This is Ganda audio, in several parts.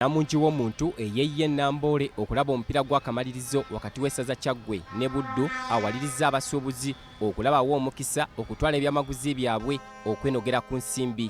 Namungi w'omuntu eyeeyiye e Namboole okulaba omupiira gw'akamalirizo wakati w'essaza Kyaggwe ne Buddu awalirizza abasuubuzi okulabawo omukisa okutwala ebyamaguzi byabwe okwenogera ku nsimbi.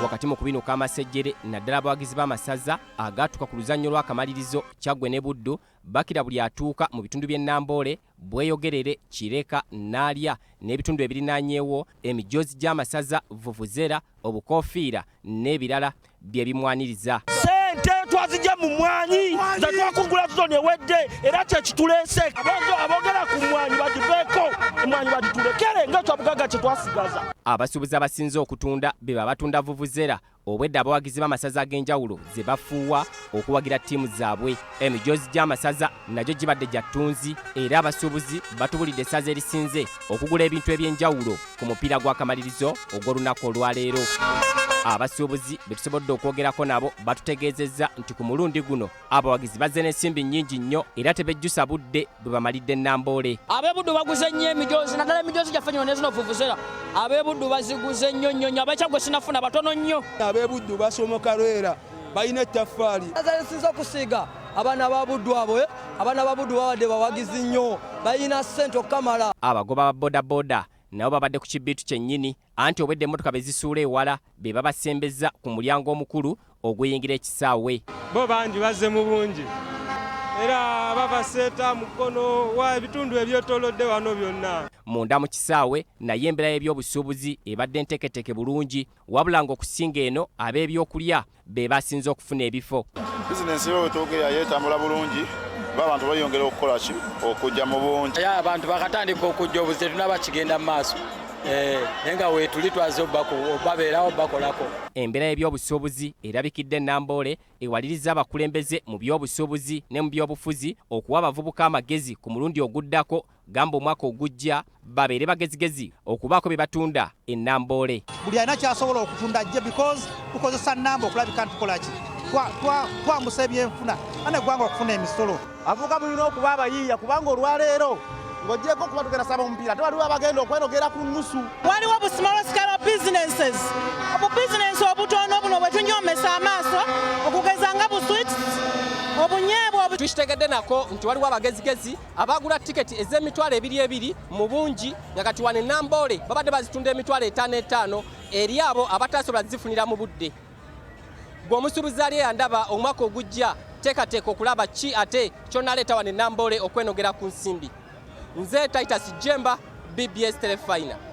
Wakati mu kubinuka amasejjere naddala abawagizi b'amasaza agaatuuka ku luzannya olw'akamalirizo Kyaggwe ne Buddu bakira buli atuuka mu bitundu by'e Namboole, Bweyogerere, Kireka, Naalya n'ebitundu ebirinaanyeewo, emijoozi gy'amasaza, vuvuzera, obukoofiira n'ebirala bye bimwaniriza. Ssente twazigye mu mmwanyi ze twakungula sizoni ewedde era kye kituleese. Aboogera ku mmwanyi bagiveeko, emmwanyi bagitulekere ng'ekyobugagga kye twasigaza. Abasuubuzi abasinze okutunda be babatunda vuvuzera Obwedda abawagizi b'amasaza ag'enjawulo ze bafuuwa okuwagira ttiimu zaabwe. Emijoozi gy'amasaza nagyo gibadde gya ttunzi era abasuubuzi batubulidde essaza erisinze okugula ebintu eby'enjawulo ku mupiira gw'akamalirizo ogw'olunaku olwaleero. Abasuubuzi be tusobodde okwogerako nabo batutegeezezza nti ku mulundi guno Abawagizi bazze n'ensimbi nnyingi nnyo era tebejjusa budde bwe bamalidde Namboole. Ab'e Buddu baguze nnyo emijoozi naddala emijoozi gyaffe gino ne zino vuvuzera. Ab'e Buddu baziguze nnyo nnyo nnyo. Ab'e Kyaggwe sinafuna batono nnyo. Ab'e Buddu basomoka Lwera balina ettaffaali. Esinze okusiiga abaana ba Buddu abo eh? Abaana ba Buddu babadde bawagizi nnyo, balina ssente okukamala. Abagoba ba bodaboda nabo babadde ku kibbiitu kyennyini anti obwedda emmotoka be zisuula ewala be babasembezza ku mulyango omukulu oguyingira ekisaawe. Bo bangi bazze mu bungi era bava Seeta, Mukono, wa ebitundu ebyetoolodde wano byonna. Munda mu kisaawe naye embeera y'ebyobusuubuzi ebadde nteeketeeke bulungi wabula ng'okusinga eno ab'ebyokulya be basinze okufuna ebifo. Bizinensi yo wetwogerera yeetambula bulungi kuba abantu bayongera okukola ki okujja mu bungi. Abantu bakatandika okujja obuzi tetunaba kigenda mu maaso eh, naye nga weetuli twaze obabeerawo bakolako. Embeera y'ebyobusuubuzi erabikidde Namboole ewalirizza abakulembeze mu by'obusuubuzi ne mu by'obufuzi okuwa abavubuka amagezi ku mulundi oguddako gamba omwaka ogujja babeere bagezigezi okubaako bye batunda e Namboole. Buli alina kyasobola okutunda ajje because tukozesa namba okulabika nti tukola ki twambusa ebyenfuna ane eggwanga okufuna emisolo. Abavubuka mulina okuba abayiiya kubanga olwaleero ng'ogyeko okuba tugenda saba omupiira ate waliwo abagenda okwenogera ku nnusu. Waliwo bu small scale businesses, obubizinensi obutono buno bwe tunyoomesa amaaso okugeza nga bu sweets, obunyeebwa. Tukitegedde nako nti waliwo abagezigezi Abaagula tiketi ez'emitwalo ebiri ebiri mu bungi nga kati wano e Namboole babadde bazitunda emitwalo etaano etaano eri abo abataasobola zifunira mu budde. Gwe omusuubuzi ali eyandaba omwaka ogujja teekateeka okulaba ki ate ky'onaleeta wano e Namboole okwenogera ku nsimbi. Nze Titus Jemba, BBS Terefayina.